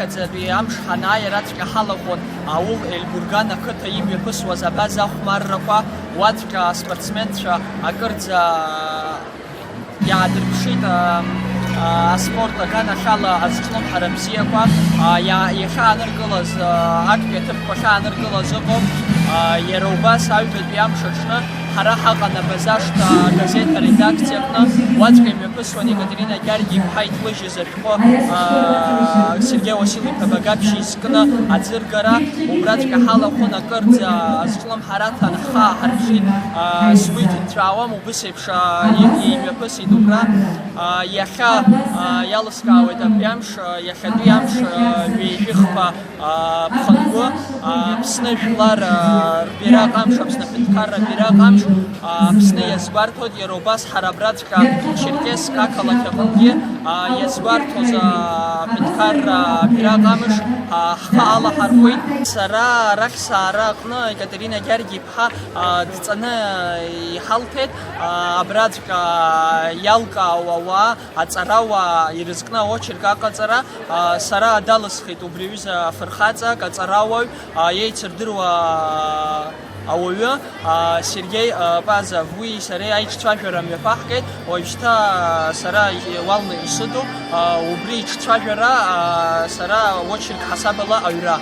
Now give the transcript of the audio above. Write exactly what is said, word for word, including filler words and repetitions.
Хьаӡатәи амш ҳанааи, араҵәҟьа ҳалахәын аул Елбурган ақыҭа имҩаԥысуаз абаза ахәмаррақәа, уаҵәҟьа аспортсменцәа акырӡа иаадырԥшит, а, а, аспорт аганахьала азҿлымҳара бзиақәа, а, иа-, иахьааныркылаз, а, актәи аҭыԥқәа ахьааныркылаз ыҟоуп. А, иара убас аҩбатәи амш аҽны ҳара ҳаҟан абаза ашҭа агазеҭ аредакциаҟны, уаҵәҟьа имҩаԥысуан Екатерина Гьаргь-иԥҳа иҭлыжьыз ашәҟәы, а, Сергеи Васил-иԥа Багаԥшь изкны аӡыргара, убраҵәҟьа ҳалахәын акырӡа азҿлымҳара аҭан ҳхы ааҳарԥшит, а, сгәы иҭынҵәаауам, убыс еиԥш, а, и-, имҩаԥысит убра. А, иахьа, а, иалыскаауеит абри амш, а, иахьатәи амш, а, ҩажәихԥа, а, ԥхынгәы, а, Аԥсны жәлар, а, рбираҟ амш, Аԥсны аҳәынҭқарра абираҟ амш, а, Аԥсны иазгәарҭоит, иара убас ҳара абраҵәҟьа Черкесск ақалақь аҟынгьы, а, иазгәарҭоз, а, аҳәынҭқарра абираҟ амш, а, ҳхы алаҳархәит. Сара арахь саара аҟны Екатерина Гьаргь-иԥҳа, а, дҵаны иҳалҭеит, а, абраҵәҟьа иалкаау ауаа, аҵарауаа ирызкны аочерк аҟаҵара, а, сара далысхит убри аҩыза афырхаҵа, аҵарауаҩ, а, еицырдыруа ауаҩы, а, Сергеи, а, Пазов, уи сареи аиҿцәажәара мҩаԥаҳгеит, уажәшьҭа, а, сара уалны исыдуп, а, убри иҿцәажәара, а, сара аочерк ҳасабала аҩра.